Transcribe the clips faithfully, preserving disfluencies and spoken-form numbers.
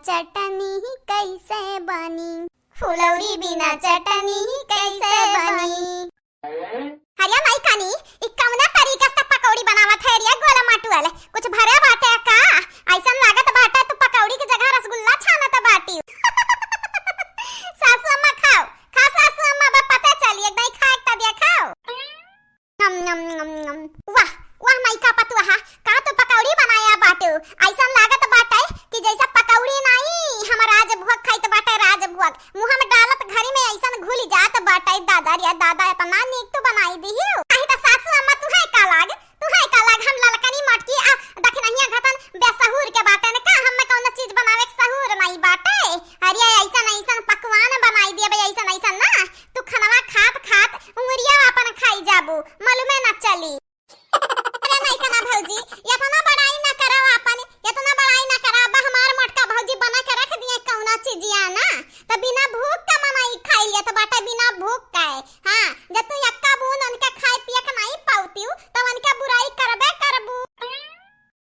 चटनी कैसे बनी? फुलौरी बिना चटनी कैसे बनी? अरे माई कानी, ई कवना तरीका से पकौड़ी बनावत है रे गोल मटुअल? कुछ भरे बाटे का? ऐसन लागत बाटे तू पकौड़ी के जगह रसगुल्ला छानत बाटी। सासू अम्मा खाओ, खा सासू अम्मा, बा पता चली, एक दाई खा, एक ता दिया खाओ। नम, नम, नम, नम। वाह, वाह, माई का पतुआ, का तू पकौड़ी बनाया बाटू। ऐसन लागत बाटे कि जैसा पकौड़ी नाई, हम राजभोग खाइत बाटे, राजभोग। मुँह में डालत घरी में ऐसन घुल जात बाटे, दादा रे दादा, इतना नीक तू बनाई दिहियो। नहीं तो सासू अम्मा, तुहे का लाग, तुहे का लाग, हम ललकनी मटकी आ दखिनहिया घतन बेसहूर के बाटे न का, हमें कौनो चीज बनावे के सहूर नहीं बाटे। अरे ऐसन ऐसन पकवान बनाई दिए बे, ऐसन ऐसन ना, तू खनवा खात खात उंगरिया अपन खाई जाबू, मालूमे ना चली। अरे नहीं कना भौजी, इतना बड़ाई ना करा आपन, इतना बड़ाई ना करा। अब हमार मोटका भौजी बना के रख दिए कौनो चीजिया ना, तो बिना भूख का मनई खाई लेत बाटे, बिना भूख का है। हाँ, जब तू यक्का बूंद उनके खाए पिए के नहीं पावतिउ, तो उनके बुराई करबे करबू।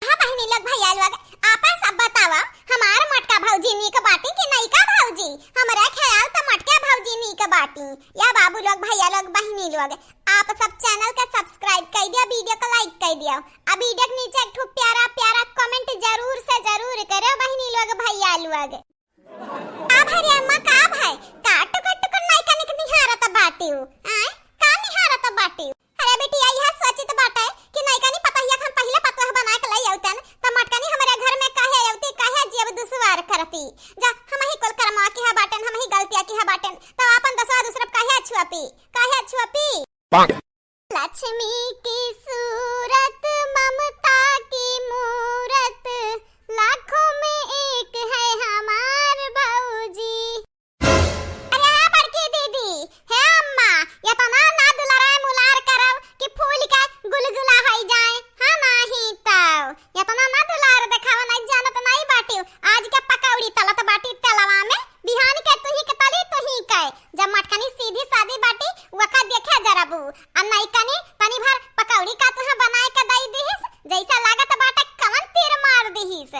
हाँ बहिनी लोग, भैया लोग, आपन सब बतावा, हमार मोटका भौजी नीक बाटी कि नईका भौजी? हमरा ख्याल त मोटका भौजी नीक बाटी। या बाबू लोग, भैया लोग, बहिनी लोग, आप सब channel के subscribe कर दिया, video को like कर दिया, आ video के नीचे एक ठो प्यारा प्यारा comment जरूर से जरूर करो बहिनी लोग, भैया लोग। का भरे अम्मा, का भय? का टुकुर टुकुर नईकनिक निहारत बाटिउ? आय, का निहारत बाटिउ? अरे बिटिया, यह सोचित बाटे कि नईकनी पतहिया के हम पहिले पतोह बना के लई अउतन, त मटकनी हमरे घर में काहे अउती, काहे जियब दुश्वार करती? जा, हमही कुल करमवा किहा बाटेन, हमही गलतिया किहा बाटेन, त आपन दसवा दूसरप काहे अछुअपी, काहे अछुअपी? लक्ष्मी की सूरत, ममता की मूरत, लाखों में एक है हमार भौजी। अरे हे बड़की दीदी, हे अम्मा, इतना ना दुलारा मुलार करब कि फूल के गुलगुला होई जाए। हाँ, नाही तौ इतना ना दुलार देखावा, नहीं जानत नहीं बाटिउ। आज के पकौड़ी तलत बाटी तेलवा में, बिहान के तुही के तली तुही के। जब मटकनी सीधी सादी बाटी, वका देखे जरबू। आ नईकनी तनी भर पकौड़ी का तुहा बनाए के दई दिहिस, जैसा लागत बाटे कवन तीर मार दिहिस।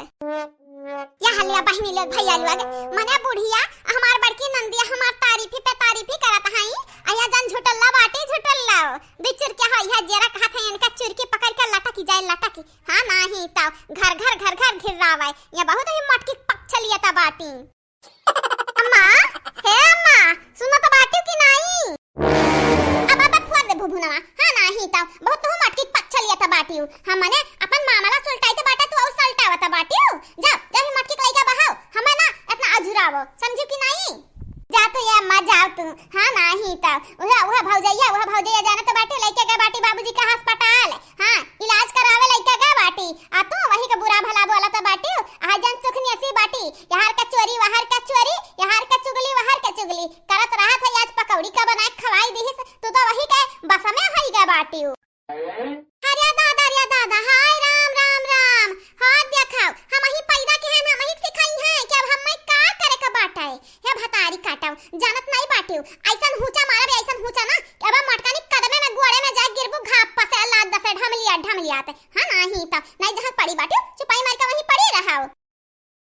या हलिया बहिनी लोग, भैया लोग, मने बुढ़िया, हमार बड़की नंदिया हमार तारीफी पे तारीफी करत हई। अया जन झुटल्ला बाटी, झुटल्ला। दू चुरकिया हो, यह जेरा कहत है, इनका चुरकी पकड़ के लटकी जाए, लटकी। हाँ, नाही तौ घर घर, घर घर घिर्रावे। या बहुत ही मटकी पक चलिए त बाटी। अम्मा, हे अम्मा, सुनत बाटिउ कि नाई? अब, अब फुआ दे भुभुनवा। हाँ, नाही तौ बहुत तुहू मटकी पक चलियत बाटिउ। हम मने अपन मामला सुलटाइत बाटा, तू अउ सलटावत बाटिउ। जा, जा ही मटकी के लइका बहाओ, हमें ना इतना अझुरावो, समझिउ कि नाई? जा तू ये अम्मा, जाओ तू। हाँ, नाही तौ उहे, उहे भौजैया, उहे भौजैया जानत बाटिउ, लइके गए बाटी बाबूजी का अस्पताल। हाँ, इलाज करावे लइका गए बाटी। आ तू वही के बुरा भला बोलत बाटिउ। आ जन सुखनी असी बाटी, यहार का चोरी, वहार का चोरी, यहार का चुगली, वहार का चुगली करत रहत है। आज पकौड़ी का बनाए खवाई दिहिस, तू तो वही के बस में होई गए बाटिउ। अरे दादा, अरे दादा, हाय राम, राम, राम। हाँ देखाओ, हमही पैदा किहे हैं, हमही सिखाई हैं कि अब हमें का करे के बाटे। हे भतारी काटव, जानत नाई बाटिउ, ऐसन हुचा मारब, ऐसन हुचा ना, कि अब मटकनी कदमे में गोड़े में जाए गिरबू, घाप पसे लात दसे ढमलिया, ढमलियात। हाँ, नाही त, नाही जहाँ पड़ी बाटिउ, चुपाई मार के वहीं पड़ी रहाओ।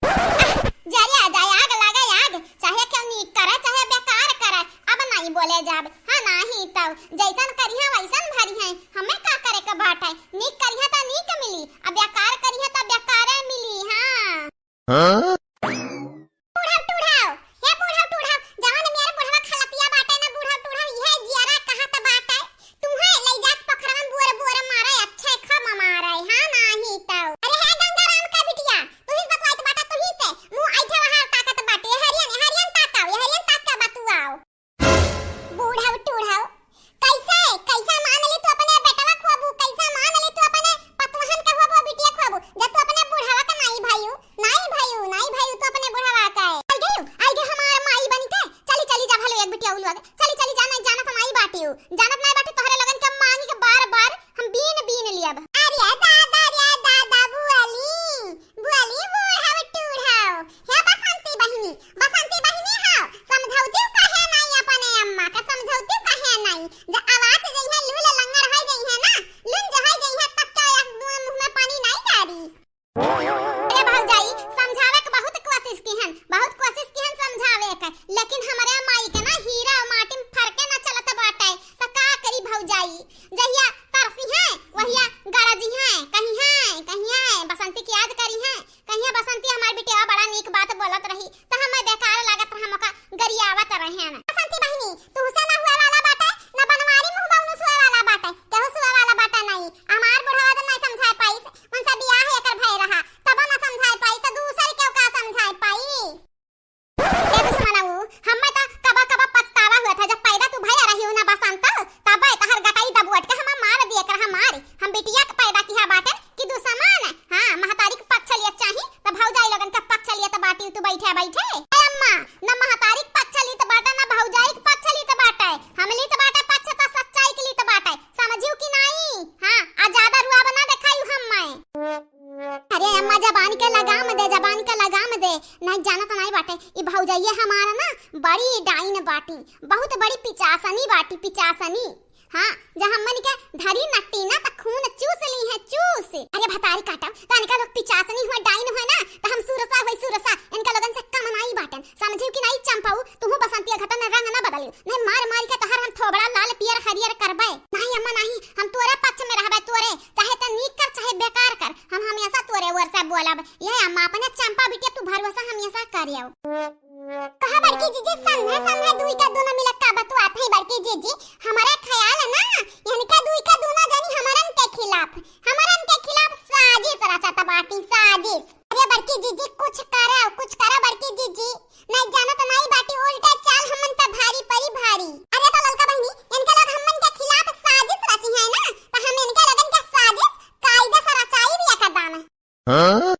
आह, जरिया जाए आग, लागे आग, चाहे क्यों नीक करे, चाहे बेकार करे, अब नाई बोले जाब। हाँ, नाही त, जैसन करिहे वैसन भरिहे, हमें का करे के बाटे, नीक करिहे त नीक मिली, अब बेकार करिहे त बेकारे मिली। हाँ। हाँ? बूढ़ा टूढ़ा, हे बूढ़ा टूढ़ा, जवन मेरे बुढ़वा खलतिया बाटे ना बूढ़ा टूढ़ा, इहे जियरा कहत बाटे, तुहे लई जात पोखरवा में बोर बोर मारे, अच्छे खा मारे, हाँ नाही तौ। अरे हे गंगाराम का बिटिया, तुही बतवाइत बाटा तुही से, मुँह ऐठे वहार ताकत बाटे, ए हरियन, ए हरियन ताकाओ, ए हरियन ताक के बतुआओ। बूढ़ऊ टूढ़ऊ, कैसे, कैसे मान ली तू अपने बेटवा खोबू, कैसे मान ली तू अपने पतवहन के खोबू, बिटिया खोबू, जब तू अपने बुढ़वा के नाई भयू, नाई भयू, नाई भयू तू अपने बुढ़वा के। आई गयू, आई गयू हमार माई बनी के, चली, चली जा भलो एक बिटिया उलवा के, चली, चली जा, नाई जानत नाई बाटियू, जानत नाई बाटी तोहरे लोगन के मांगी के बार, बार हम बीन, बीन लियब। अरे दादा, रे दादा, बुअली, बुअली बूढ़ऊ टूढ़ऊ, हे बसंती बहिनी, बसंती बहिनी हो, समझौतिउ काहे नाई अपने अम्मा का, समझौतिउ काहे नाई? जब आवाज जइहे लूल लंगड़ होइ जइहे ना, लुंज होइ जइहे तब का एक बूंद मुँह में पानी नाई डारी। अरे भौजाई, समझावे के बहुत कोशिश की न बाटी, बहुत बड़ी पिचासनी बाटी, पिचासनी। हाँ, जब हमन के धरी नट्टी ना त खून चूस ली है, चूस। अरे भतारी काटब, त इनका लोग पिचासनी हुआ, डाइन हुआ ना, त हम सुरसा हुई, सुरसा। इनका लोगन से कम नाई बाटन, समझियो कि नाई चंपाऊ? तुहू बसंतिया घटन रंग ना बदलियो, नहीं मार मार के तोहर हम थोबड़ा लाल पियर हरियर करबे। नहीं अम्मा नहीं, हम तोरे पक्ष में रहबे, तोरे, चाहे त नीक कर चाहे बेकार कर, हम हमेशा तोरे ओर से बोलब। ये अम्मा अपने चंपा बिटिया तू भरोसा हमेशा करियो। कहा बड़की जीजी, संधे संधे दुई का दूनो मिलत का बतुआत है बड़की जीजी। हमारे ख्याल है ना, इनका दुई का दूनो जनी हमरन के खिलाफ, हमरन के खिलाफ साजिश रचत बाटी, साजिश। अरे बड़की जीजी, कुछ करा, कुछ करा बड़की जीजी। नहीं जानत नहीं बाटी, उल्टा चाल हमन पे भारी परी भारी। अरे तो ललका बहिनी, इनका लोग हमन के खिलाफ साजिश रची है ना, तो हम इनका लोगन के साजिश कायदे से रचाई भी एक दान। हाँ?